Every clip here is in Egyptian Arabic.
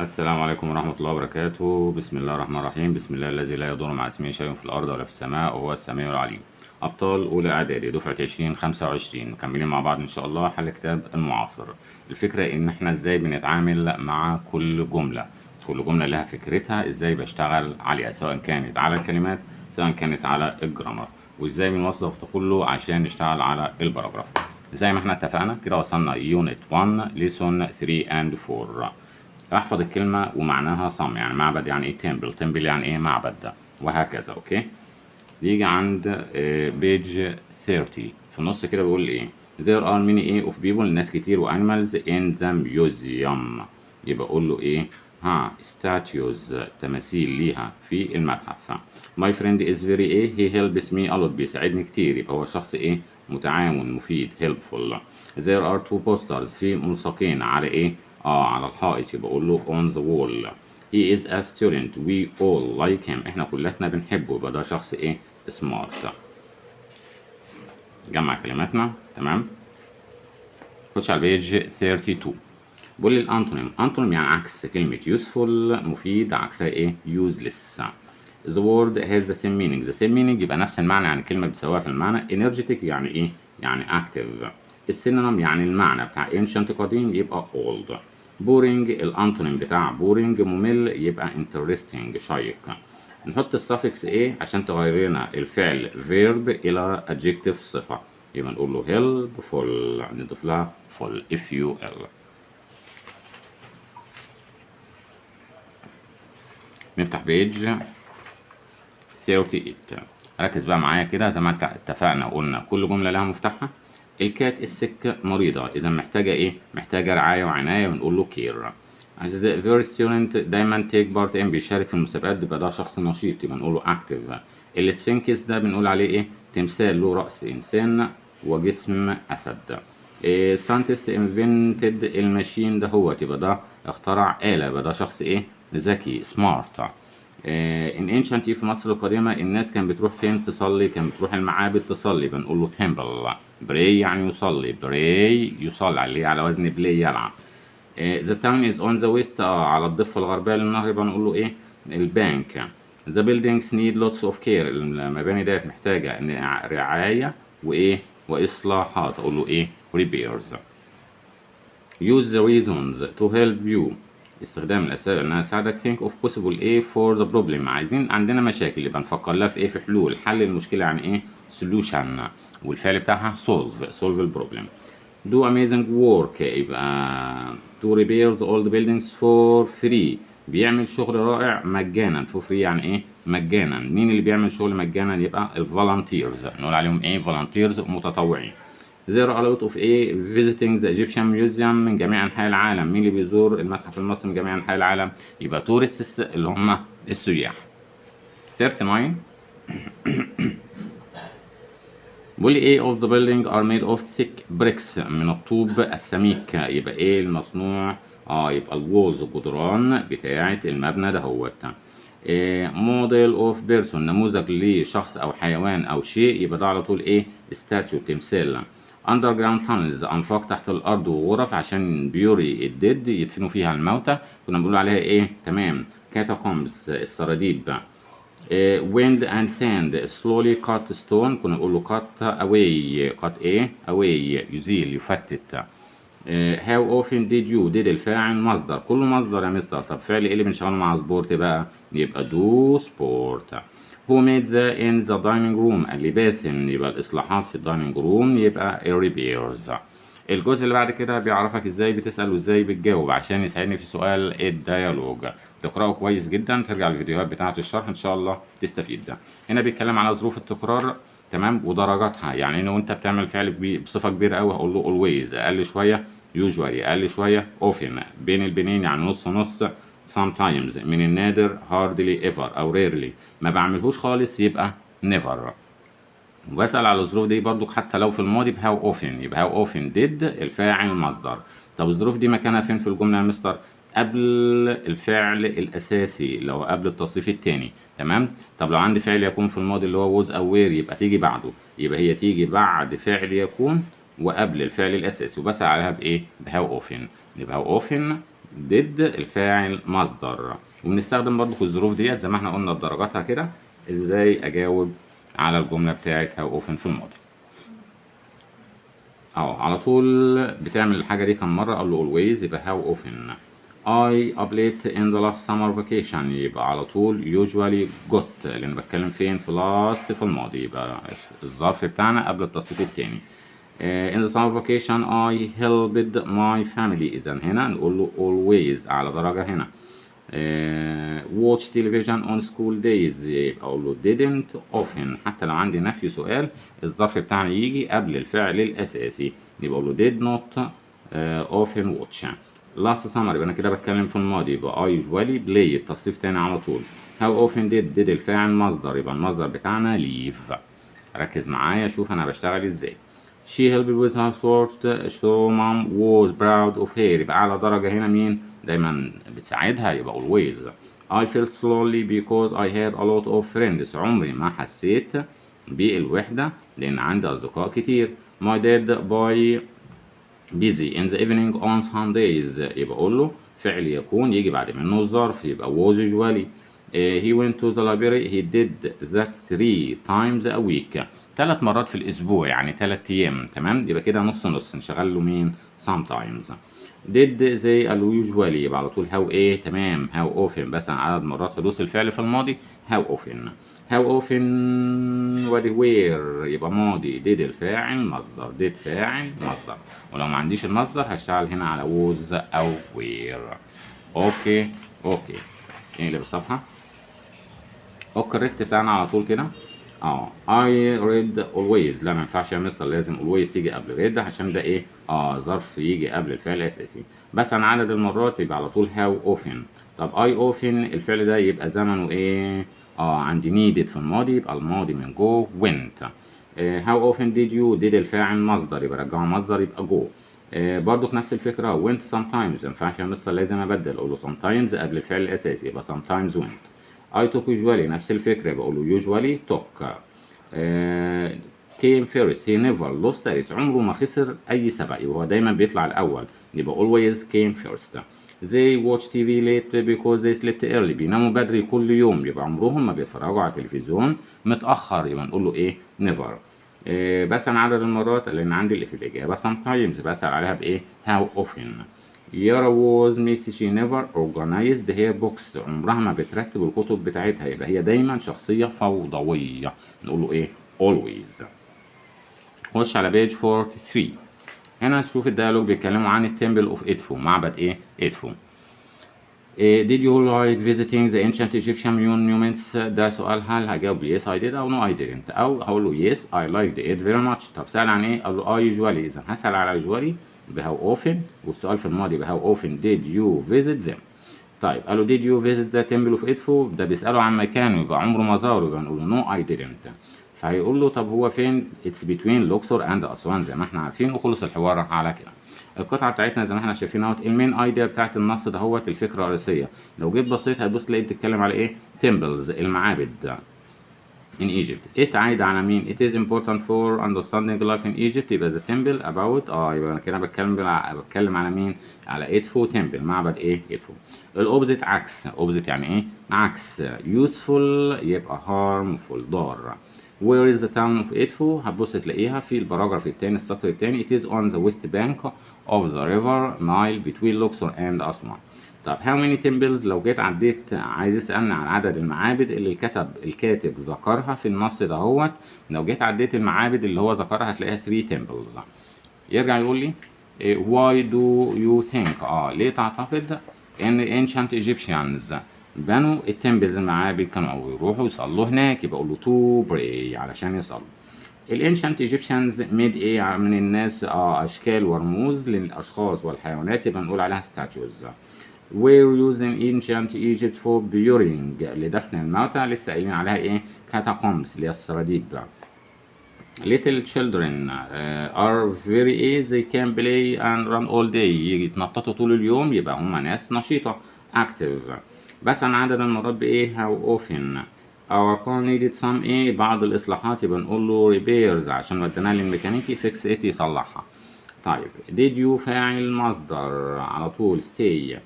السلام عليكم ورحمة الله وبركاته. بسم الله الرحمن الرحيم. بسم الله الذي لا يضر مع اسمه شيء في الأرض ولا في السماء وهو السميع العليم. أبطال أولى إعدادي دفعة 2025 مكملين مع بعض إن شاء الله حل كتاب المعاصر. الفكرة إن إحنا إزاي بنتعامل مع كل جملة، كل جملة لها فكرتها، إزاي بشتغل عليها سواء كانت على الكلمات سواء كانت على ال grammar، وإزاي بنوظف ده كله عشان نشتغل على ال paragraph. زي ما إحنا اتفقنا كده وصلنا unit 1 lesson 3 and 4. احفظ الكلمة ومعناها صم، يعني معبد يعني ايه temple، temple يعني ايه معبد، وهكذا. okay، نيجي عند page 30 في النص كده بيقول ايه؟ there are many ايه of people، ناس كتير و animals in the museum. يبقى اقول له ايه؟ ها statues، تماثيل ليها في المتحف. my friend is very ايه he helps me a lot، بيساعدني كتير، يبقى هو شخص ايه؟ متعاون مفيد helpful. there are two posters، في ملصقين على ايه؟ على الحائط، يبقى اقول له on the wall. he is a student we all like him، احنا كلنا بنحبه، يبقى ده شخص ايه؟ smart. جمع كلماتنا تمام. خش على ال page 32. بيقول لي ال antonym، antonym يعني عكس كلمة useful مفيد، عكسها ايه؟ useless. the word has the same meaning، the same meaning يبقى نفس المعنى، يعني كلمة بتساويها في المعنى. energetic يعني ايه؟ يعني active. ال synonym يعني المعنى بتاع ancient قديم يبقى old. boring ال antonym بتاع boring ممل يبقى interesting شيق. نحط ال suffix ايه عشان تغير لنا الفعل verb الى adjective صفة، يبقى نقول له helpful، نضيف لها ful f u l. نفتح page 38. ركز بقى معايا كده زي ما اتفقنا وقلنا كل جملة لها مفتاحها. ال cat is sick مريضة، إذا محتاجة إيه؟ محتاجة رعاية وعناية، ونقول له care. very student دايما take part in، بيشارك في المسابقات، يبقى ده شخص نشيط، يبقى نقول له active. ال sphinx ده بنقول عليه إيه؟ تمثال له رأس إنسان وجسم أسد. scientist invented ال machine ده هو، يبقى ده اخترع آلة، يبقى ده شخص إيه؟ ذكي smart. in ancient في مصر القديمة الناس كانت بتروح فين تصلي؟ كانت بتروح المعابد تصلي، بنقول له temple. pray يعني يصلي، pray يصلي اللي هي على وزن play يلعب. the town is on the west، على الضفة الغربية للنهر، يبقى نقول له ايه؟ ال bank. the buildings need lots of care، المباني ديت محتاجة رعاية وايه؟ واصلاحات، اقول له ايه؟ repairs. use the reasons to help you، استخدام الأسباب إنها تساعدك. think of possible ايه for the problem، عايزين عندنا مشاكل يبقى نفكر لها في إيه؟ في حلول. حل المشكلة يعني إيه؟ solution، والفعل بتاعها solve، solve the problem. do amazing work يبقى to repair the old buildings for free، بيعمل شغل رائع مجانا. for free يعني إيه؟ مجانا. مين اللي بيعمل شغل مجانا؟ يبقى ال volunteers، نقول عليهم إيه؟ volunteers متطوعين. There are a lot of ايه visiting the Egyptian Museum من جميع أنحاء العالم. مين اللي بيزور المتحف المصري من جميع أنحاء العالم؟ يبقى tourists اللي هم السياح. 39 بيقول لي ايه of the building are made of thick bricks، من الطوب السميك، يبقى ايه المصنوع؟ يبقى ال walls الجدران بتاعة المبنى دهوت. model of person نموذج لشخص او حيوان او شيء، يبقى ده على طول ايه؟ statue تمثال. underground tunnels انفاق تحت الارض وغرف عشان bury ال dead يدفنوا فيها الموتى، كنا بنقول عليها ايه؟ تمام catacombs السراديب. Wind and sand slowly cut stone، كنا بنقول له cut away، cut ايه؟ away يزيل يفتت. How often did you، did الفاعل مصدر، كله مصدر يا مستر. طب فعل ايه اللي بنشغله مع sport بقى؟ يبقى do sport. who made the in the dining room، اللباس، يبقى الإصلاحات في ال dining room يبقى repairs. الجزء اللي بعد كده بيعرفك ازاي بتسأل وازاي بتجاوب عشان يساعدني في سؤال ال dialogue. تقرأه كويس جدا، ترجع الفيديوهات بتاعة الشرح ان شاء الله تستفيد. هنا بيتكلم على ظروف التكرار تمام ودرجاتها، يعني ان وانت بتعمل فعل بصفة كبيرة قوي هقول له always، اقل شوية usually، اقل شوية often، بين البينين يعني نص نص sometimes، من النادر hardly ever او rarely، ما بعملهوش خالص يبقى never. وبسأل على الظروف دي برضو حتى لو في الماضي ب how often، يبقى how often did الفاعل مصدر. طب الظروف دي مكانها فين في الجملة يا مستر؟ قبل الفعل الأساسي لو قبل التصريف التاني تمام. طب لو عندي فعل يكون في الماضي اللي هو was أو were يبقى تيجي بعده، يبقى هي تيجي بعد فعل يكون وقبل الفعل الأساسي، وبسأل عليها بإيه؟ ب how often. يبقى how often did الفاعل مصدر. وبنستخدم برضو في الظروف ديت زي ما احنا قلنا بدرجاتها كده، ازاي اجاوب على الجملة بتاعت how often في الماضي. اه، على طول بتعمل الحاجة دي كم مرة؟ قال له always، يبقى how often. I up late in the last summer vacation، يبقى على طول usually got، لأن بتكلم فين؟ في last في الماضي، يبقى الظرف بتاعنا قبل التصريف التاني. In the summer vacation I helped my family، إذا هنا نقول له always أعلى درجة هنا. Watch television on school days، يبقى أقول له didn't often. حتى لو عندي نفي سؤال، الظرف بتاعنا يجي قبل الفعل الأساسي، يبقى أقول له did not often watch. last summer، يبقى أنا كده بتكلم في الماضي، يبقى I usually play التصريف تاني على طول. how often did، did الفاعل مصدر، يبقى المصدر بتاعنا leave. ركز معايا، شوف أنا بشتغل إزاي. She helped with housework so mom was proud of her، يبقى أعلى درجة هنا مين؟ دايما بتساعدها، يبقى always. I felt lonely because I had a lot of friends، عمري ما حسيت بالوحدة لأن عندي أصدقاء كتير. My dad by busy in the evening on Sundays، يبقى أقول له فعل يكون يجي بعد منه الظرف، يبقى was usually. He went to the library، he did that three times a week، 3 مرات في الأسبوع، يعني 3 أيام، تمام؟ يبقى كده نص نص، نشغل له مين؟ sometimes. did they، قالوا usually، يبقى على طول how ايه؟ تمام، how often. بس عدد مرات حدوث الفعل في الماضي، how often. how often وادي were، يبقى ماضي، did الفاعل مصدر، did فاعل مصدر. ولو ما عنديش المصدر هشتغل هنا على was او were. okay، نقلب الصفحة. ال correct بتاعنا على طول كده. I read always، لا ما ينفعش يا مستر، لازم always تيجي قبل read عشان ده ايه؟ ظرف يجي قبل الفعل الاساسي. بس عن عدد المرات يبقى على طول how often. طب I often الفعل ده يبقى زمنه ايه؟ عندي needed في الماضي، يبقى الماضي من go went. How often did you، did الفاعل مصدر، يبقى رجعه مصدر، يبقى go. برضو نفس الفكرة went sometimes، ما ينفعش يا مستر، لازم ابدل، اقول له sometimes قبل الفعل الاساسي، يبقى sometimes went. I talk usually، نفس الفكرة، بقول له usually talk. Came first، he never lost a race، عمره ما خسر أي سبق، يبقى هو دايما بيطلع الأول، يبقى always came first. they watch TV late because they slept early، بيناموا بدري كل يوم، يبقى عمرهم ما بيتفرجوا على التلفزيون متأخر، يبقى نقول له إيه؟ never. بسأل عن عدد المرات لأن عندي اللي في الإجابة sometimes، بسأل عليها بإيه؟ how often. يارا was messy، she never organized her books، عمرها ما بترتب الكتب بتاعتها، يبقى هي دايما شخصية فوضوية، نقول له ايه؟ always. خش على page 43. هنا نشوف ال dialogue، بيتكلموا عن ال temple of Edfu، معبد ايه؟ ادفو. Did you like visiting the ancient Egyptian monuments؟ ده سؤال هل، هجاوب yes I did أو no I didn't، أو هقول له yes I liked it very much. طب سأل عن إيه؟ قال له I usually، إذا هسأل على usually ب how often، والسؤال في الماضي ب how often did you visit them. طيب قالوا did you visit the temple of Edfu؟ ده بيسأله عن مكانه، يبقى عمره ما زاره، يبقى نقول له no I didn't. فهيقول له طب هو فين؟ it's between Luxor and Aswan زي ما احنا عارفين. وخلص الحوار على كده. القطعة بتاعتنا زي ما احنا شايفين اهوت، ال main idea بتاعت النص دهوت، الفكرة الرئيسيه، لو جيت بصيت هتبص تلاقي بتتكلم على ايه؟ temples، المعابد in Egypt. it عايد على مين؟ it is important for understanding life in Egypt، يبقى the temple about، يبقى انا كده بتكلم على مين؟ على إدفو temple، معبد ايه؟ إدفو. ال opposite عكس، opposite يعني ايه؟ عكس. useful يبقى harmful، ضار. Where is the town of Edfu؟ هتبص تلاقيها في ال paragraph الثاني، السطر الثاني. It is on the west bank of the river Nile between Luxor and Aswan. طب how many temples؟ لو جيت عديت، عايز يسألني عن عدد المعابد اللي الكاتب ذكرها في النص دهوت. لو جيت عديت المعابد اللي هو ذكرها هتلاقيها 3 temples. يرجع يقول لي why do you think، ليه تعتقد ان ancient Egyptians بنوا ال temples، المعابد؟ كانوا يروحوا يصلوا هناك، يبقى اقول له to pray، علشان يصلوا. ال ancient Egyptians made ايه من الناس؟ اشكال ورموز للاشخاص والحيوانات، يبقى نقول عليها statues. were used in ancient Egypt for burying، لدفن الموتى، لسه قايلين عليها ايه؟ catacombs اللي هي السراديب. little children are very ايه؟ they can play and run all day، يتنططوا طول اليوم، يبقى هما ناس نشيطة، active. بس عن عدد المرات بإيه؟ how often. our car needed some ايه؟ بعض الإصلاحات، يبقى نقول له repairs، عشان وديناها للميكانيكي fix it، يصلحها. طيب did you فاعل مصدر على طول stay.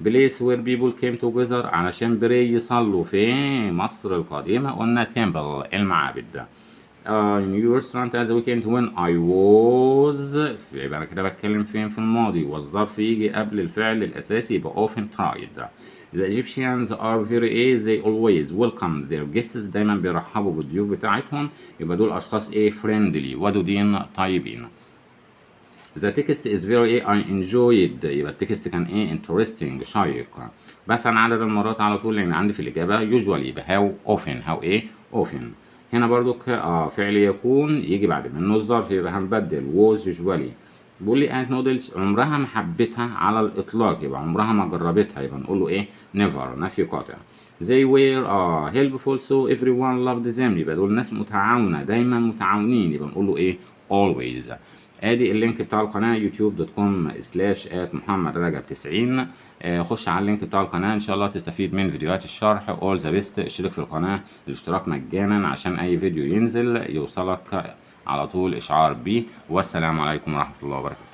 place where people came together علشان pray يصلوا في مصر القديمة، قلنا temple المعابد. New restaurant at the weekend when I was، يبقى أنا كده بتكلم فين؟ في الماضي، والظرف يجي قبل الفعل الأساسي، يبقى often tried. The Egyptians are very ايه؟ they always welcome their guests، دايما بيرحبوا بالضيوف بتاعتهم، يبقى دول أشخاص ايه؟ friendly ودودين طيبين. The text is very ايه؟ I enjoyed، يبقى ال text كان ايه؟ interesting شيق. بس عن عدد المرات على طول لأن عندي في الإجابة usually، يبقى how often، how ايه؟ often. هنا برضو فعل يكون يجي بعد منه الظرف، يبقى هنبدل was usually. بيقول لي ate noodles عمرها ما حبتها على الإطلاق، يبقى عمرها ما جربتها، يبقى نقول له إيه؟ never نفي قاطع. they were helpful so everyone loved them، يبقى دول ناس متعاونة دايما متعاونين، يبقى نقول له إيه؟ always. ادي ال link بتاع القناة youtube.com/@ محمد رجب 90. خش على ال link بتاع القناة، ان شاء الله تستفيد من فيديوهات الشرح. all the best. اشترك في القناة، الاشتراك مجانا عشان اي فيديو ينزل يوصلك على طول اشعار بيه. والسلام عليكم ورحمة الله وبركاته.